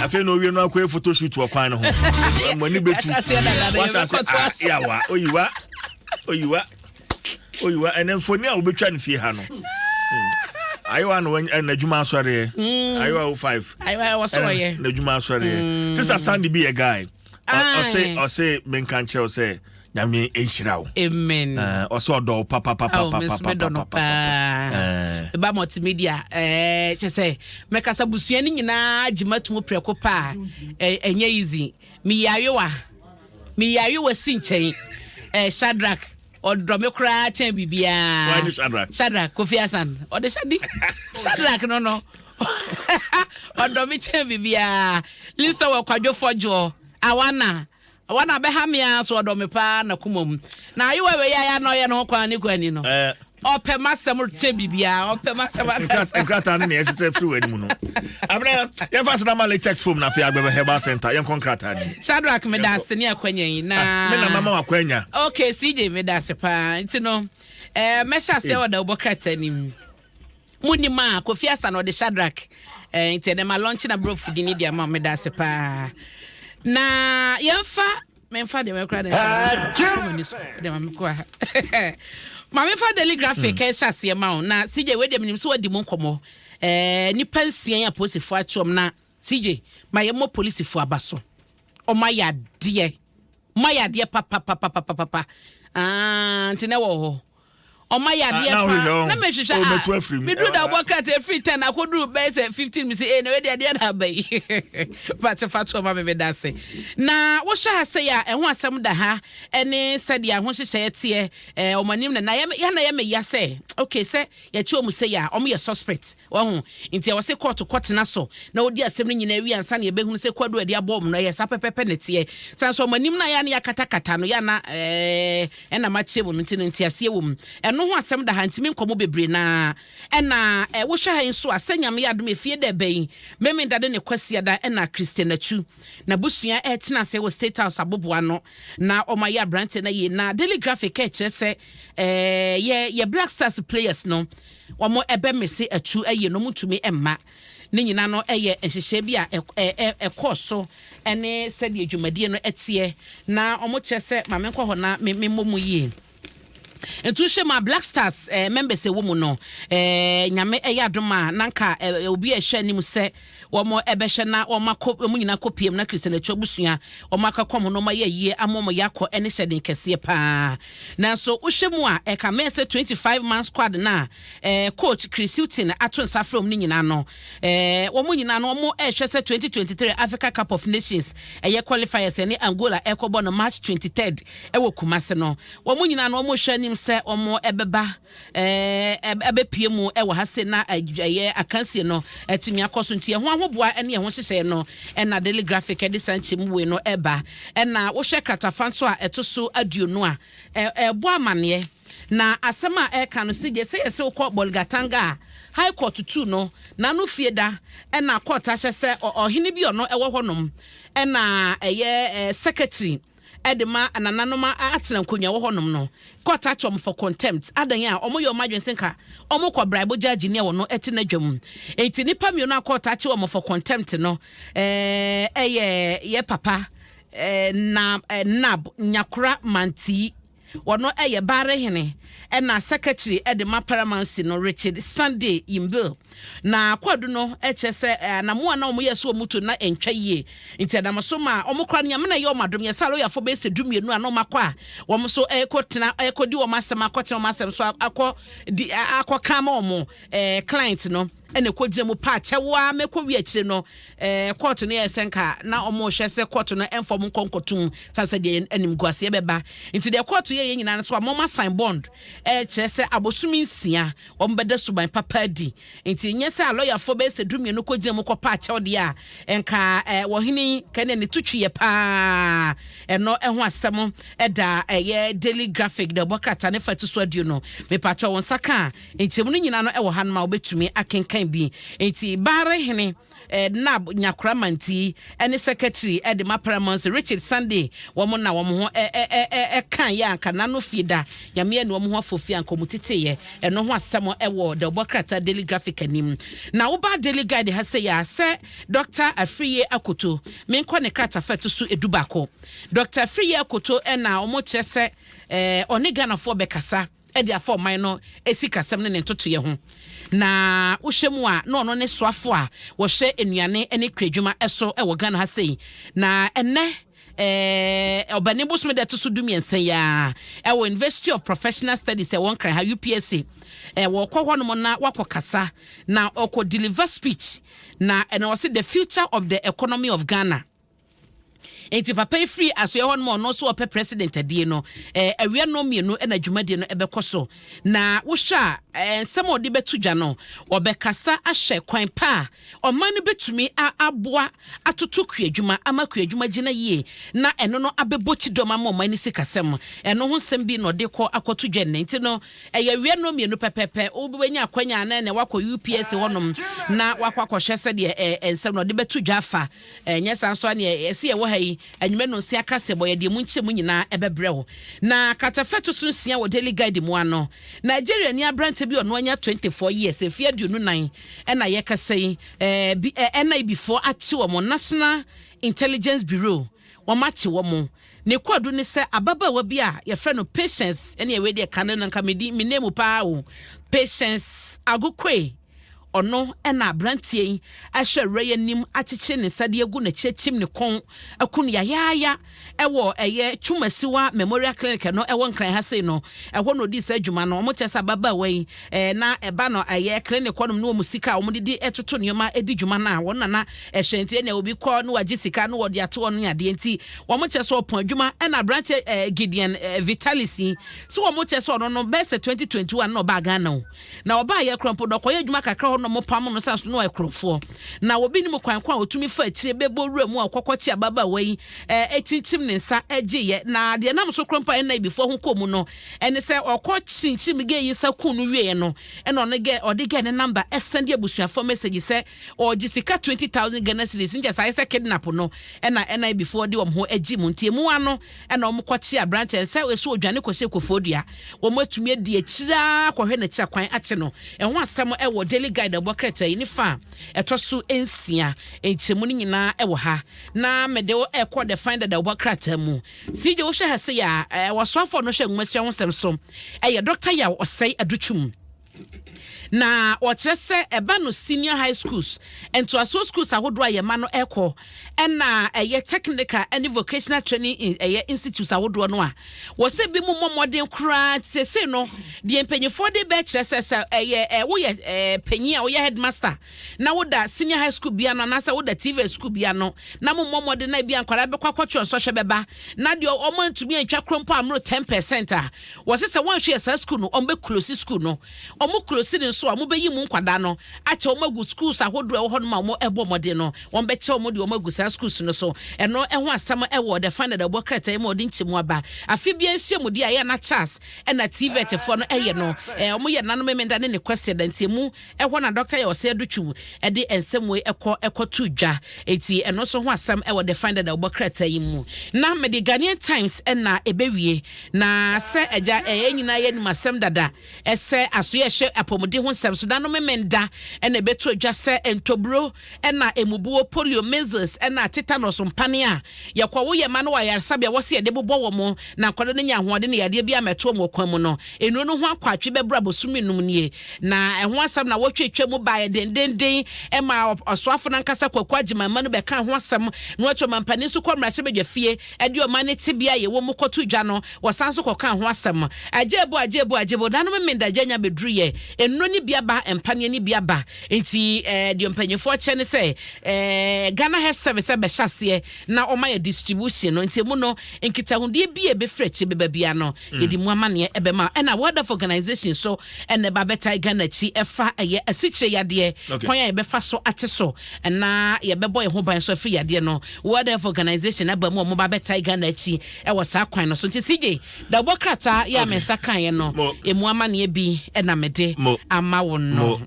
Afei na owie no akɔyɛ photo shoot wɔ kwan no ho. Mo ani bɛtu. Wahyɛ ase ah yawa oyiwa oyiwa oyiwa ɛnɛ mfoni a wobɛtwa no fie ha no. Hmm. Ayewa na wɔn n'adwuma asɔreɛ. Hmm. Ayewa 05. Ayewa ɛwɔ so ɔyɛ. N'adwuma asɔreɛ. Hmm. Sister Sandy bi yɛ guy. Ɔse ɔse menka nkyerɛw sɛ Nyame nhyira wo. Amen. Ɔsɛ ɔdɔ wo papapapapapapapa. Ɛba multimedia ɛɛ kyɛ sɛ mɛkasa busua no nyinaa gye matum prɛko paa ɛnyɛ easy. Meyi ayewa meyi ayewa si nkyɛn ɛɛ Shadrack ɔdɔ me koraa kyɛn biribiara. Shadrack? Shadrack Kofi Asan ɔde Shadi Shadrack no no ɔdɔ me kyɛn biribiara. Lisa wɔ kwadwo fɔdwoɔ awana. Wɔn na bɛha me ara so ɔdɔ me paa na koma mu. Na ayewa wei a na ɔyɛ ne ho kwan ne kwan ni no. Ɔpɛ m'asɛm kyɛ biribiara, ɔpɛ m'asɛm akasa. Nkrataa no na ɛsesɛ firi w'anim no. Abena, yɛmfa aseda ma latex foam na afei Agbɛbɛ Herbal Center, yɛnkɔ nkrataa no mu. Shadrack, meda ase ne akwanya yi na. Ah, me na mama w'akwanya. Okay, CJ, meda ase paa. Nti no, eh, mɛhyɛ aseɛ wɔ dawubɔ krataa no mu. Munim a, Kofi Asa na ɔde Shadrack. Eh, nti ɛnɛ ma lɔnkye na borɔfo di ne di ama meda ase paa. Na yɛmfa memfa deɛ mɛkora ne nsa so deɛ ma mekɔ ha. Ma memfa Daily Graphic hmm. ɛhyɛ aseɛ ma wo na CJ wei deɛ menim sɛ wadi mu nkɔmmɔ. Eh, nipa nsia yi apolisifoɔ akye na CJ ma yɛmmɔ polisifoɔ aba so. Ɔma yɛ adeɛ. Ma yɛ adeɛ papapapapapa. Ah, nti na ɛwɔ hɔ. Ɔma yɛ adeɛ ah, paa na mehwehwɛ oh, a meduru da ɔbɔ krataa ɛfiri 10 akɔduru bɛyɛ sɛ 15 mesi ee na wei deɛ adeɛ na aba yi fate fa to ɔma me meda ase na wohwɛ ha sɛ yɛ a ɛho asɛm da ha ɛne sɛdeɛ ho nhyehyɛeɛ teɛ ɛɛ ɔmo anim na na yɛ na yɛ meya sɛ okay sɛ yɛkye ɔmo sɛ yɛ a ɔmo yɛ suspect Wahu? Nti ɛwɔ sɛ kɔɔto kɔtena so na wɔdi asɛm no nyinaa wie ansa na yɛbɛhunu sɛ kwaadu a yɛde abɔ wɔn no, ɛyɛ saa pɛpɛɛpɛ na ɛteɛ. Sane sɛ wɔn anim no a yɛ a na yɛakatakata no, yɛ a na ɛɛ ɛna makyerɛ mu no nti no, nteaseɛ wɔ mu. Ɛno ho asɛm da ha, nti menkɔ mu bebree no ara. Ɛna ɛ, wohwɛ ha yi nso a, sɛ Nyame yɛ adom a, efie da ɛbɛ yi, Memenda de ne Kwasiada ɛna Christian Atsu, n'abusua ɛretena ase wɔ State House aboboano, na wɔayɛ aberanteɛ no ayie. Na Daily Graphic ɛrekyerɛ sɛ ɛɛ yɛ, yɛ Black Stars players no, Wɔn ɛbɛ mese atu ayie no wɔn ntumi mma. Ne nyina no yɛ nhyehyɛɛ bi a ɛkɔɔ so ne sɛdeɛ dwumadie no teɛ na wɔn kyerɛ sɛ ma menkɔ hɔ na me mmɔ mu yie. Nti wohwɛ mu a Black Stars members ɛwɔ mu no Nyame ɛyɛ adom a na nka obi a ɛhwɛ anim sɛ wɔn ɛbɛhwɛ na wɔn akɔ wɔn nyinaa kɔ piem na Christian Atsu abusua wɔn akɔkɔm ho na wɔn ayɛ ayie ama wɔn yɛ akɔ ɛne hyɛden kɛseɛ paa. Nanso wohwɛ mu a ɛkame sɛ 25 man squad no a eh, coach Chris Hughton ato nsa afrɛ wɔn no nyinaa no eh, wɔn nyinaa no wɔn ɛrehwɛ sɛ 2023 Africa Cup of Nations ɛyɛ qualifiers ɛne Angola ɛrekɔbɔ no March 23rd ɛwɔ Kumasi no wɔn nyinaa no wɔn rehwɛ anim sɛ wɔn ɛbɛba ɛbɛpue mu wɔ ha se na ɛyɛ akansie no atumi akɔ so nti ɛho ahoboa ne ɛho nhyehyɛeɛ no ɛna Daily Graphic ɛde saa nkyɛmu wei no ɛba. Ɛna wohwɛ kratafa nso a ɛto so 20 a ɛbɔ amaneɛ na asɛm a ɛka no sɛ sɛ yɛsɛ wokɔ Bolgatanga a High Court tu no n'ano fie da ɛna court ahyɛ sɛ ɔhene bi ɔno ɛwɔ hɔnom ɛna ɛyɛ secretary de ma nananom atena nkonnwa wɔ hɔnom no, court akyɛ wɔn for contempt. Adan a wɔyɛ wɔn adwene sɛ nka wɔkɔ braibo judge ni a wɔn te n'adwa mu. Enti nnipa mmienu a court akye wɔn for contempt no yɛ yɛ papa na Nab Nyakora Mantii. Wɔno yɛ Baare hene ɛna secretary de ma Paramountcy no Richard Sunday Yimbil. Na kwaadu no kyerɛ sɛ anamoa na wɔyɛɛ sɛ wɔn tu no na ɛntwa yie nti ɛnam so ma wɔn koraa no Nyame na ɛyɛ wɔn adom yɛ sɛ alɔyafoɔ bɛyɛ sɛ 12 a na wɔn akɔ a wɔn nso ɛrekɔ tena ɛrekɔ di wɔn asɛm akɔtena wɔn asɛm so akɔ di akɔ ka ama wɔn client no. Ɛna ɛkɔgyina mu paa kyɛw ara ma ɛkɔwie akyire no ɛɛ kɔɔto no yɛɛ sɛ nka na wɔrehwɛ sɛ kɔɔto no ɛmfa wɔn nkɔ nkɔtom sane sɛ deɛ animguaseɛ bɛba nti deɛ kɔɔto yɛyɛ nyinaa no so a wɔn asan bond ɛkyerɛ sɛ abosome 6 wɔn bɛda suban papa adi nti nyɛ sɛ alɔyafoɔ bɛyɛ sɛ 12 kɔgyina mu kɔpa akyɛw deɛ a nka ɛɛ wɔhene kɛnɛ ne to twiɛ paa ɛno ɛho asɛm ɛda ɛyɛ Daily Graphic deɛ ɔbɔ krataa ne fa ti so 20 mepatwɛ wɔn nsa ka Nkyɛmu no nyinaa no wɔ hanom a wobɛtumi akenkan bi. Enti Baare hene Nab Nyakora Mantii ne Secretary de ma Paramount Richard Sunday wɔn na wɔn ho kaeɛ a anka n'ano fie da Nyame anni wɔn ho afofie a anka wɔn teteeɛ. Ɛno ho asɛm wɔ Dawubɔ krataa Daily Graphic anim. anim. Na woba Daily Guide ha sɛ yɛ a, sɛ Dr. Afriyie Akoto, menkɔ ne kratafa ɛto so 11. Dr. Afriyie Akoto ɛna wɔn kyerɛ sɛ ɔne Ghanafoɔ bɛkasa ɛde afa ɔman no sikasɛm ne ne ntotoeɛ ho. Na wohyɛ mu a, na ɔno ne soafo a wɔhyɛ nnuane ne kuadwuma so wɔ Ghana ha sei. Na ɛnɛ Ɔbɛne bosome da ɛto so 13 yi ara ɛwɔ University of Professional Studies ɛwɔ Nkran ha, UPSA, wɔkɔ hɔnom na wakɔ kasa na ɔkɔ deliver speech, na ɛna ɔse "The future of the economy of Ghana". Nti papa yi firi asoɛ hɔ nom a, ɔno nso ɔpɛ president adie no. Awia 2:00 ɛna dwumadie no ɛbɛkɔ so. Na wohwɛ a, nsɛm a ɔde bɛto dwa no, ɔbɛkasa ahyɛ kwan pa a ɔman no bɛtumi aboa atoto kuadwuma ama kuadwuma gyina yie na ɛno no abɛbɔ kyidɔm ama ɔman no sikasɛm. Ɛno ho nsɛm bi na ɔde kɔ akɔto dwa nnɛ. Nti no ɛyɛ awia 2:00 pɛpɛpɛ. Wobɛnya akwanya na ɛnɛ wakɔ UPSA hɔnom na wakɔ akɔhwɛ sɛdeɛ nsɛm na ɔde bɛto dwa afa. Ɛnyɛ saa nso a, neɛ ɛsi ɛwɔ ha yi, anwumɛ no nsia kasa bɔ yɛdeɛ mu nkyɛn mu nyinaa ɛbɛbrɛ wo. Na katafɛ to so 6 wɔ Daily Guide mu ano, Nigeria ni aberante bi, ɔno anya 24 years, mfeɛ 24 ɛna yɛkasa yi, bi NIB foɔ akye wɔn, National Intelligence Bureau wɔn akye wɔn. Ne kɔɔdo ne sɛ ababaawa bi a yɛfrɛ no Patience, ɛne ɛwɛ deɛ kane no nka medi me name paa o, Patience Agokoe. Ɔno ɛna aberanteɛ yi ahyɛ awura yi anim akyekyere ne nsa de agu n'akyi, akyim ne kɔn aku no yayaaya ɛwɔ ɛyɛ Twumasiwa Memorial Clinic no ɛwɔ Nkran ha sei no. Ɛhɔ na odi saa adwuma no. Wɔn kyerɛ sɛ ababaawa yi na ɛba no ɛyɛ clinic hɔnom ne wɔn sika a wɔn de di ɛtoto nneɛma ɛdi dwuma no a wɔn nana ɛhyɛ. Nti ɛnna obi kɔ na wagye sika na wɔde ato wɔn ne adeɛ. Nti wɔn kyerɛ sɛ ɔpɔn adwuma ɛna aberanteɛ Gideon Vitalis yi so, wɔn kyerɛ sɛ ɔno no bɛyɛ sɛ 2021 na ɔbaa Ghana o. Na ɔbaa yɛ korɔmpo na ɔkɔyɛ adwuma kakra hɔ na ɔmo pam no sa so na ɔyɛ korɔmfoɔ. Na obi nim kwan kwan a otumi fa akyire bɛbɔ wura mu a ɔkɔkɔ kye ababaawa yi ɛkyinkyim ne nsa ɛgye yɛ. Na deɛ nam so korɔmpo a ɛna ibifoɔ ho kɔ mu no ɛne sɛ ɔkɔ kyinkyim girl yi nsa kun no wieɛ no, ɛna ɔno girl ɔde girl ne number ɛsend abusuafoɔ message sɛ ɔgye sika 20,000 Ghana cedis. Nkyɛ saa ayɛ sɛ kidnap no ɛna NIB foɔ de wɔn ho agyi mu. Nti emu ano ɛna wɔn kɔkye aberanteɛ sɛ ɛso odwane kɔhyɛ Koforidua. Wɔn atumi adi akyire kɔhwɛ n'akyi akwan akye no. Ɛho asɛm ɛwɔ Daily Guide ɛbɔ krataa yi ne fa a ɛtɔ so 6. Nkyɛmu no nyinaa ɛwɔ ha. Na mede wo ɛkɔ The Finder da ɛbɔ krataa mu. CJ, wohwɛ ha sɛ yɛ a, wɔsoafoɔ no hwɛ nwomasua ho nsɛm so, ɛyɛ Dr. Yaw Ɔsɛe Adutwum, na wɔkyerɛ sɛ ɛba no senior high schools, ntoasoɔ schools ahodoɔ a yɛma no ɛkɔ, ɛna ɛyɛ technical ɛne vocational training ɛyɛ institutes ahodoɔ no a wɔsɛ bi mu mmɔ mmɔden koraa. Sese no deɛ mpanyinfoɔ de bɛkyerɛ sɛ ɛyɛ woyɛ panyin a woyɛ headmaster na woda senior high school bia no anaasɛ woda TVET school bia no na mo mmɔ mmɔden na ebi nkwadaa bɛkɔ akɔtwe nsɔhwɛ bɛba na deɛ ɔmo ntumi antwa koro mpo amoro 10% a, wɔsɛ sɛ wɔnhwɛ yɛ saa school no, ɔmo bɛ close school no. Ɔmo close ne nso a, ɔmo bɛyi mu nkwadaa no akyɛ ɔmo agu schools ahodoɔ ɛwɔ hɔnom a ɔmo ɛbɔ mmɔden no, wɔn bɛkyɛ ɔmo de ɔmo agu saa schools no so. Ɛno ɛho asɛm ɛwɔ The Finder ɛbɔ krataa yi mu a ɔde nkyɛmu aba. Afe bia nhyia mu di a ɛyɛ na CHASS ɛna TVET foɔ no ɛyɛ no, ɔmo yɛ nanom Memenda ne ne Kwasi da. Nti emu ɛhɔ na Dr. Yaw Osei Adutwum ɛde nsɛm wei ɛkɔ ɛkɔto dwa. Eti ɛno nso ho asɛm ɛwɔ The Finder da ɛbɔ krataa yi mu. Na mede Ghanaian Times ɛna ɛbɛwie. Na sɛ ɛgya ɛyɛ nyinaa yɛ nim asɛm dada ɛsɛ asoyɛ ɛhyɛ apɔmuden ho nsɛm so da no Memenda ɛna ɛbɛto dwa sɛ ntoburo ɛna emubuo, polio, measles ɛna tetanus mpane a yɛkɔ woyɛ ma no wɔ ayaresabea wɔsi yɛde bobɔ wɔn mo na nkwadaa no nya ahoɔden ne yadeɛ bi amɛto wɔn wɔ kwan mu no, nnuro no ho akɔ atwe bɛboro abosomi 5 nie. Na ɛho asɛm na wɔtwetwe mu baeɛ dendenden ɛma ɔsoafo nankasa Kwaku Agyemama no bɛka ho asɛm na wɔatwa ɔmampanin nso kɔ mmarahyɛbadwa fie ɛde ɔman ne tebea a yɛwɔ mu kɔto dwa no. Wɔsan so kɔka ho asɛm agyebo agyebo agyebo nanom Memenda agya nya bɛduru yɛ nnuro ne bi aba, mpaneɛ ne bi aba. Nti deɛ mpanyinfoɔ kyɛ ne sɛ Ghana Health Service ɛbɛhyɛ aseɛ na ɔma yɛ distribution no. Nti emu no nkitahodie bi a ɛbɛfiri akyi bɛba bia no, yɛde mu amanneɛ ɛbɛma. Ɛna World Health Organization so ɛna ɛba bɛtae Ghana akyi ɛfa ɛyɛ asikyire yadeɛ kwan a yɛbɛfa so ate so ɛna yɛbɛbɔ yɛn ho ban so afiri yadeɛ no. World Health Organization aba mu a wɔn ba bɛtae Ghana akyi ɛwɔ saa kwan no so. Nti CJ, dabɔ krataa yɛ a me nsa kaeɛ no, Mo. emu amanneɛ bi ɛna mede Mo. ama wo no. Mo.